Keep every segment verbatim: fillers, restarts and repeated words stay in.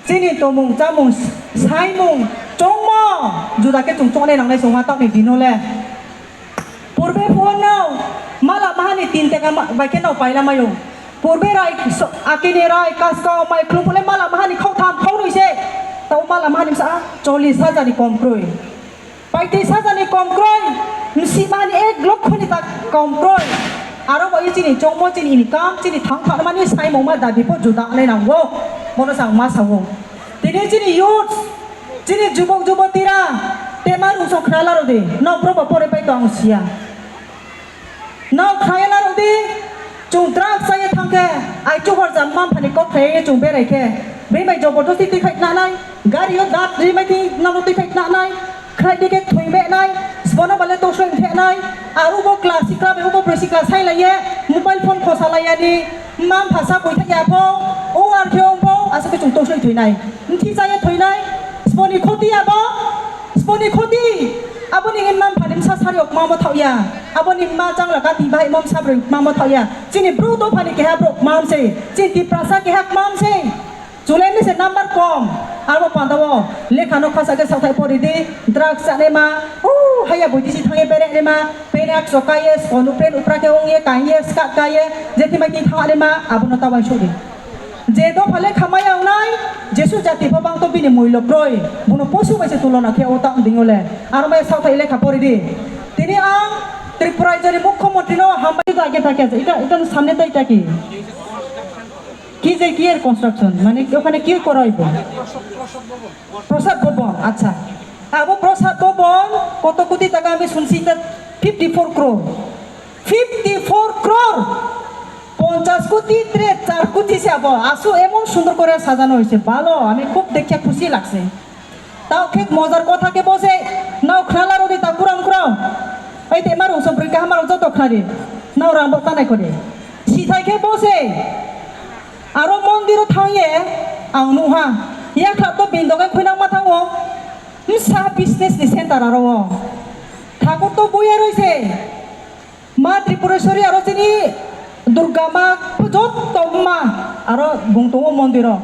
Chini tomung chamung saimung chongmo juda khe chwng chongnai nangnai chwngma tamni dino le. Purbe phone no mala mahani tin teka ma-, bai khe no paila mayo. Purbe rai so-, akini rai kaskau mai khulum phule mala mahani khau tham khau nui se. Tau mala mahani sa chollish hajar ni kom kroi. Paitris hajar ni kom kroi, msibani ek lokho ni ta kom kroi. Aro bo chini chongmo, chini income, chini thang thang mani saimung ma dabi po juda nai nango. Mono sang ma sawo. Tini chini youth, chini jubok jubotira, tema rung song khna laro di. No probo pore pai to ang sia. Nao khayala rodi, chwng drugs chaya thangkhe, ai chuhor jam mam phani kok khayai chwng berai khe, bini bai jobordosti twi khai tnanai, gari o dat rimai twi nano twi khai tnanai, khlai di khe thwi menai, sbono bale tosoi thenai, aro bo class sikla bai bo broi sikla sai laiye, mobile phone khosa laiyani, mam phasa bui thaya pho, o ar khe ong pho, aswk khe chwng tosoi thwinai, mthi chaya thwinai, sboni khoti abo, sboni khoti. Aboni hwnwi man phani bwsa sari ok mamo thaoya. Aboni ma changla kati bahai mom sabrwi mamo thaoya. Chini bru dophani keha bro mam se. Chini Tiprasa keha mam se. Chulai ni se number kom. Abo pandao lekha no khasa khe sathai pori di. Drugs chane ma. Uh, haya bui disi thangi bere ne ma. Penak sokaye, sonu pen upra ke ongye, kanye, skat kaye. Jeti mai ti thangane ma. Abono tawai sudi. Je dopha lekha maya wngnai, Jesu jati pho bangto bini muilo kroi, bono posu bai se tulona khe o ta wngding le. Aro mai sathai lekha pori di. Tini ang Tripura rajyoni mukhyamantri no hambai ta khe ta khe ita, ita samne tai ta ki? Ki je ki er construction, mane okhane ki kora hoibo? Prasad Bhavan, acha. Abo Prasad Bhavan koto koti taka ami sunsi ta fifty four crore. Fifty four crore! পঞ্চাশ কোটি ত্রে চার কোটি se abo. Asu emon sundor kore sajano hoise. Bhalo, ami khub dekhe khushi lagse. Tao khe mojar kotha khe bo se nao khnala rodi ta kuram kuram. Ei te maru so bri kaham aro joto khnari. Nao rang bo tanai kore. Sithai khe bo se. Aro mondiro thangye ang nuha. Yakha to bindok ai khuinang ma thango. Msa business ni center aro o. Thakur to boya roise. Ma Tripureswari aro chini Durga ma joto ma aro bung tongo mondiro.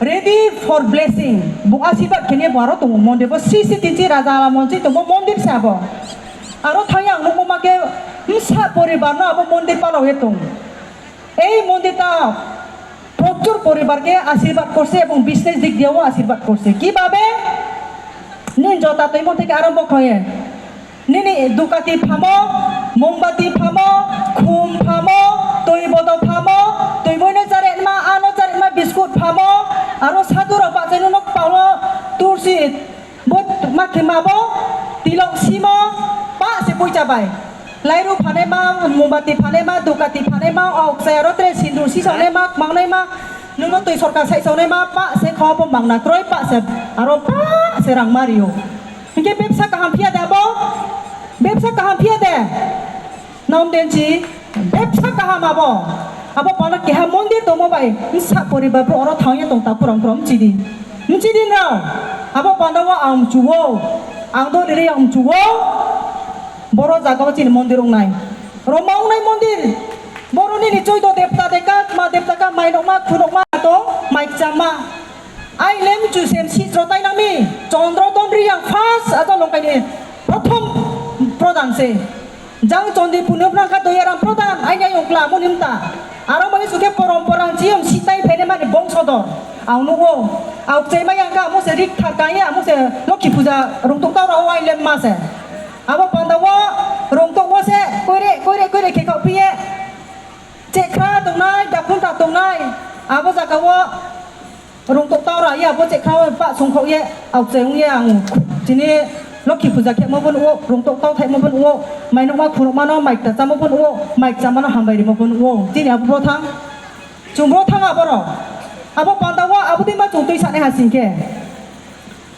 Ready for blessing. Bung asirwad khene bo aro tongo mondir bo sri sri tinchi raja ala monchi tongo mondir se abo. Aro thangya ang nukmo ma khe msa poribar no abo mondir palo he tong. Ei mondir ta প্রচুর পরিবারকে আশীর্বাদ করছে এবং বিজনেস দিক দিয়েও আশীর্বাদ করছে। কিভাবে? নিজ জোতা তৈমন থেকে আরম্ভ করে Nini dukati phamo, mombati phamo, khum phamo, twi bodo phamo, twi boino charekma, ano charekma biskut phamo, aro sadurok bachaino nok palo tursi, bo makhima bo, tilok simo, pa se puicha bai. Lairu phanema, mombati phanema, dukati phanema, ok sai aro tre sindur sisonema, kmangnaima, nuno twi sorkar sai sonema, pa se kho bo mangna kroi, pa se aro pa se rang mario. Hingke bebsa kaham phiya de abo? Bebsa kaham phiya de? Nom densi, bebsa kaham abo. Abo pano keha mondir tongmo bai, sa poribar bro oro thangya tong ta puram puram chidi. Chidi no. Abo pano wa ang chuwo. Ang do riri ang chuwo. Boro jaga o chini mondir ongnai. Roma ongnai mondir. Boro nini choido debta deka, ma debta ka, mai nokma, khunokma to, mai chama. Ai lem chusem sitro tainangmi, chondro don riyang first ato longkaini prothom prodhan se. Jang chondi punyo phnangkha doyaram prodhan, aini ayong kla moni mta. Aro mani sukhe porompora chiyong sitai phene mani bongsodor. Ang nugo, auk chai maya ka amo se rik thar kaya, amo se lokhi puja rungtuk tau rao ai lem ma se. Abo panda wo rungtuk wo se koire, koire, koire khe kau piye. Chekra tongnai, dakhun ta tongnai, abo jaga wo Rungtok tau ra ya, bo chekha pa songkhok ye, auk chai ong ye ang chini Lokhi puja khe mo bo nuo, rungtok tau thai mo bo nuo, mai nokma khunuk mano, mai ta cha mo bo nuo, mai cha mano hambai ri mo bo nuo. Chini abo bo thang, chung bo thang abo ro. Abo panda wo, abo di ma chung tui sani ha sing khe.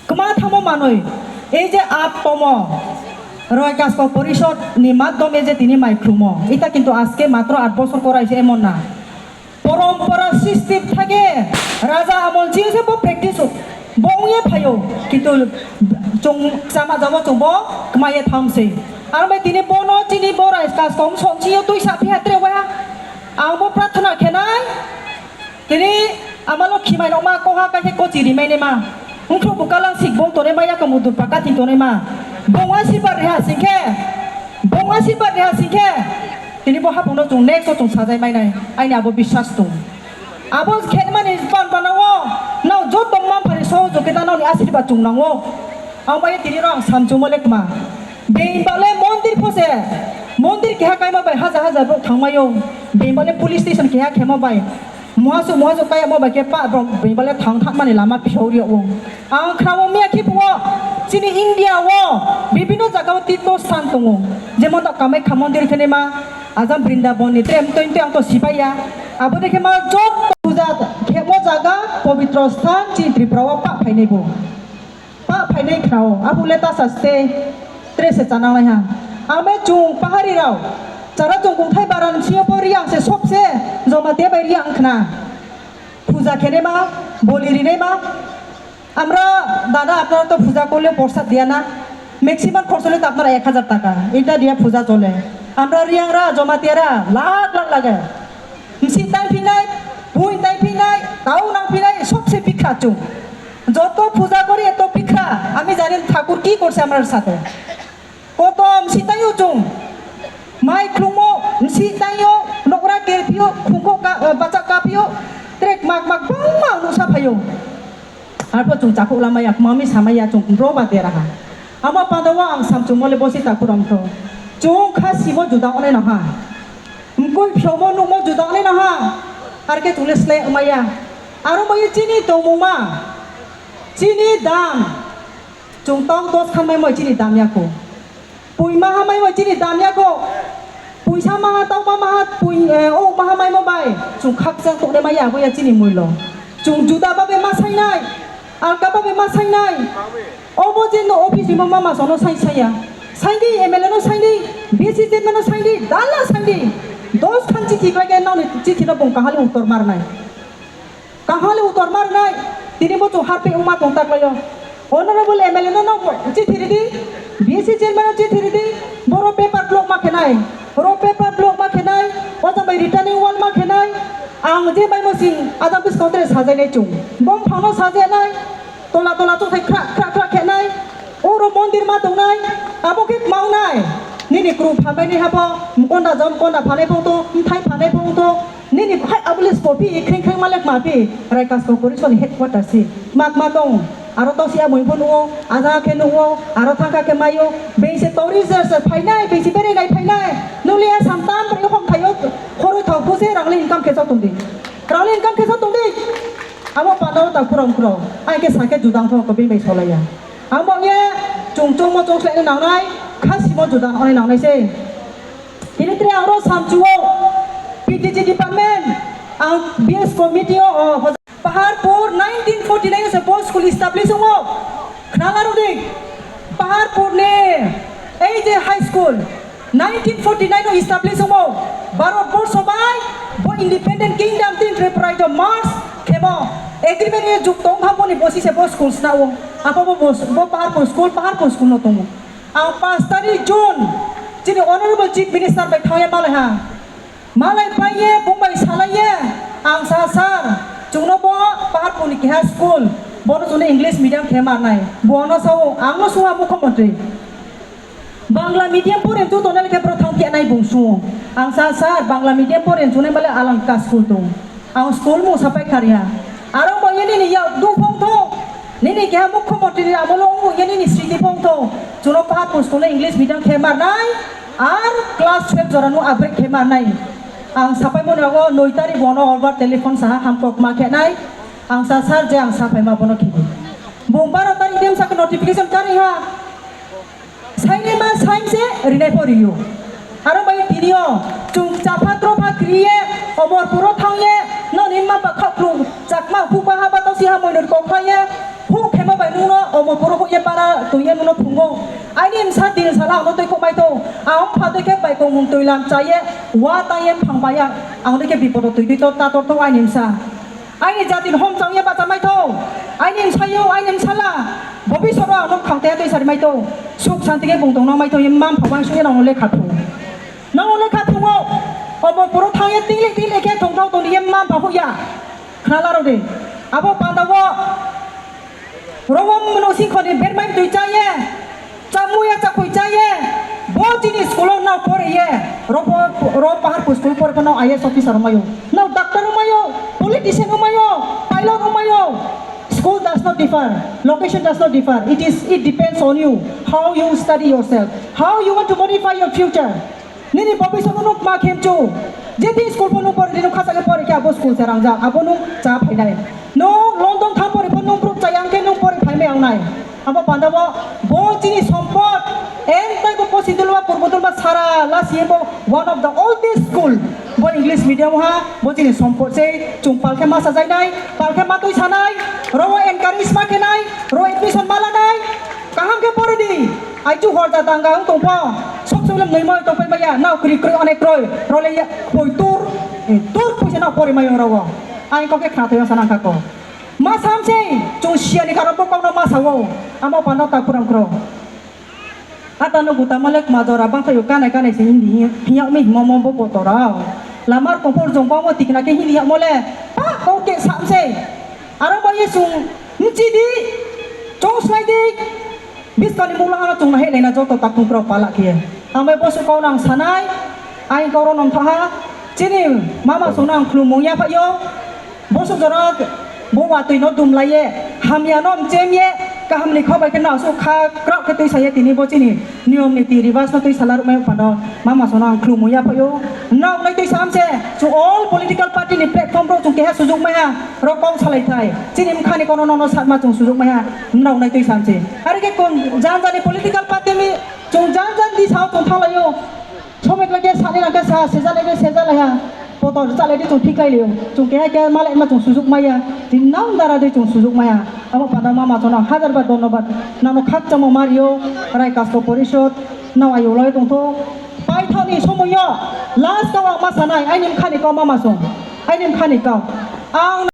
Kma thamo manoi, ei je at tomo, Roy Kasko Porishod ni madhyome je tini mai khrumo. Ita kintu aske matro at bosor korai se emon na. Porompora system thage, raja amol chiyose bo practice bo ongye phaio, kintu chung sama jabo chung bo kmaiye thamse. Arme tini bono chini bo rai kaskom somchiyo tui sa phiya tre waya. Ang bo prarthana khenai, tini Amalo khimai nokma koha kaikhe kochi rimai nema. Wngkhuk bo kalang sik bong tonema, yakung bo durpa kathing tonema. Bong asirbad reha singkhe, bong asirbad reha singkhe, tini bo hapungno chwng next o chwng sajai mainai. Aini abo biswas tong. Abo khenmani pan panao, nao joto manphani sohojogita naoni asirbad chwng nango. Ang bai tini rok ang samchungma lekma. Beng bale mondir phose, mondir keha kaima bai hajar hajar borok thangmaio. Beng bale police station keha khema bai. Muhasuk muhasuk kaya mo bai khe pa bong bini bale thang thangmani lama phiyok riyok o. Ang khwnao miya khiphungo chini India o bibino jaga o tirtho sthan tongo. Jemon ta Kamaikha mondir khene ma ajam Brindabon ni trem twi twi ang to sipaiya. Abo de khe ma jot puja khemo jaga pobitro sthan chini Tripura o pa phainai bo. Pa phainai khnao, abo le ta saste, tre se chananglai ha. Ame chung pahari rao, chara chung kungthai baran sio po riang se sop se, joma te bai riang khna. Puja khene ma, boli rine ma. Amra dada apnara to puja korle porsad diya na. Maximum khorch hole to apnara ek hajar taka. Eta diya puja chole. Amra riang ra, joma te ra, lakh lakh lage. Msi tai phinai, pui tai phinai, tau nang phinai, sop se bikha chung. Joto puja kori eto bikha, ami jani thakur ki korse amar sathe. Koto msi taio chung. Mai khlumo msi taio, nokra kerpio, khungko ka, eh, bacha kapio, trek mak mak bangma nusa phaio. Arpho chung chakhuk lamaya, mami samaya chung bro ba deraha. Ama pandao ang samchung mole bosi takhurong tho. Chung kha simo juda onai naha. Mkui phiomo nukmo juda onai naha. Arke chungle sle maya. Aro maya chini tongmuma. Chini dam. Chwng tong dos khan mai moi chini dam yako. Pui maha mai moi chini dam yako. Puisa maha tong ma maha pui, eh, o maha mai mo bai. Chwng khakchang tokne mai yabo ya chini muilo. Chwng juda babe ma sainai. Alka babe ma sainai. Obo je no office ni ma mama sono sai saya. Saidi M L A no saidi, B C chairman no saidi, dala saidi. Dos khan chithi klai ke nang chithi no bung kahali uttor marnai. Kahale utor marnai, tini bo chung harpi wngma tong taklaio. Honorable M L A no no chithi ridi, B C chairman no chithi ridi, boro paper block ma khenai, oro paper block ma khenai, o jang bai returning wall ma khenai, ang je bai mo sing ajang bis kontre sajainai chung, bom phangno sajainai, tola tola chokthai khra khra khra khenai, oro mondir ma tongnai, abo khe maunai, nini kru phabaini habo, mkonda jom konda phanai phongto, mthai phanai phongto, Nini hai abuli spopi, khring khring malek mapi, Raikas Corporation ni headquarter si. Mak ma tong, aro to siya moi pho nuo, aja khe nuo, aro thangka khe mayo, beise tori se se phainai, beise bere nai phainai, nuli ya samtam beri hom thayo, khoroi thok phuse rangli income khe sok tongdi. Rangli income khe sok tongdi. Amo pandao ta khurang khurang, ai khe sake judang thok ko bini bai solaya. Amo ye chung chung mo chung slai nangnai, khasi mo judang onai nangnai se. Tini tre aro samchuo P T G department ang B S committee o, o, Paharpur nineteen forty nine se bo school establish wngo. Khnala rodi Paharpur ni ei je high school nineteen forty nine o establish wngo. Bharat borsho bai bo independent kingdom tin Tripura to merge khemo agreement ni juk tong thang boni bosi se bo school snao. Apo bo, bo, bo Paharpur school, Paharpur school no tongo. Ang pash tarik June chini Honorable Chief Minister bai thangya malai ha. Malai paiye, bung bai salaiye, ang sa sir, chwngno bo Paharpur ni keha school, bono chwngno English medium khe marnai. Bono sao, angno sua mukhyamantri. Bangla medium pore chwng tongnai khe bwrwi thang khe nai bung suo. Ang sa sir, Bangla medium pore chwngnai malai alang ka school tong. Ang school mung sapai kharya. Aro bo ye nini yak du phongtho. Nini keha mukhyamantri ni amolo wngo ye nini sriti phongtho. Chuno Paharpur school no English medium khe marnai. Ar class twelve jora no upgrade khe marnai. Ang sapai mano abo noi tarik bono orbar telephone saha hamkok ma khe nai. Ang sa sir je ang sapai ma bono khibi. Bung baro tarik dem sak notification kari ha. Saini ma saimse rinai poriyo. Aro bai tiniyo, chung chapha tropha kriye, Omorpuro thangye, noni mapa khaklu, chakma hukma haba tausi ha moinor kokhaye, hu khema bai nuno Omorpuro huye para tuye nuno phungo. Aini msa din sala ano tui khokmai to, ahom pha tui khe bai kongmung tui lam chaye, wa taye phang baya, ang tui khe bipodo tui tui to tator to aini msa. Aini jati ni hom chang ya bacha mai tho. Aini msayo, aini msala. Bobisoro ang nok khang tei tei sari mai tho. Suk santi ke bung tong nang mai tho, ye mam pha wang sung ye nang le kha thu. Nang le kha thu ngo. Obo poro thang ye tingli tingli ke thong thong tong ye mam pha hu ya. Khna laro de. Abo panda o rogo mano singkhoni bermai twi chaye. Chamuya chakhui chaye. Bo chini school o nao pore ye. Ro po-, ro Paharpur school pore phano I A S officer mayo. Nao doctor mayo, politician mayo, pilot mayo. School does not differ, location does not differ. It is, it depends on you, how you study yourself, how you want to modify your future. Nini bobiswk no nuk ma khem chu. Jeti school pho nuk pore di nuk khasa khe pore khe abo school se rangjak. Abo nuk cha phainai. Nuk London thang pore pho nuk pruk cha yang khe nuk pore phai mai ang nai. Abo panda bo, bo chini sompot. Eng tai bo posidul ba purbo dul ba sara la siye bo one of the oldest school. Bo English medium ha, bo chini sompot se chung pal khe ma sa jai nai, pal khe ma twi sanai, ro encourage ma khe nai, ro admission ma la nai. Kaham khe pore di. Aichu hor da danga wng tong pho. Sok sok le nui moi tong pai maya. Nao kri kri onek kroi. Role ya poi tur. Eh, tur poi se nao pore mai ro. Ai ko khe khna thoi sa nang kha ko. Ma sam se. Chung sia ni karo bo kok no ma sa wo. Amo panda ta kurang kro. Ata no guta malek ma jora bang thayo kanai kanai se hindi hiya mi mo mo bo bo to rao. Lamar kompor jong bang mo tikna khe hindi hiya mo le. Pa ko ke sam se. Aro bo ye sung. Nchi di. Chong slai di. Biskani mula ano chungna hei laina joto takung pro pala khe. Amai bosu kau nang sanai, ain kau ronom thaha, chini mama sung nang khulumung ya phayo, bosu jora bo watui no dum laiye, hamya no mchem ye, kaham ni khabai khe nasu kha krak khe tui saye tini bo chini niyom niti ribas no tui sala rukmai pano mama sung nang khulumung ya phayo, nang nai tui samse, to all political party ni platform ro chung keha sujuk maya, ro kau salai thai, chini mkhani kono no no satma chung sujuk maya, nang nai tui samse. Are khe kon jan jani political party ni chung jan jan di sao tong thang laio. Somoi khlai khe sani lang khe sa, seja lai khe seja lai ha. Poto chalai di chung thik lai lio. Chung keha keha malai ma chung sujuk maya. Tin nang dara di chung sujuk maya. Amo pada mama chona hajar bar dhonnobad. Nano khakchamo mario. Rai kasto porishod. Nao ayo lai tong tho. Pai thani somoi yo. Last kau ang ma sanai. Aini mkhani kau mama song. Aini mkhani kau. Ang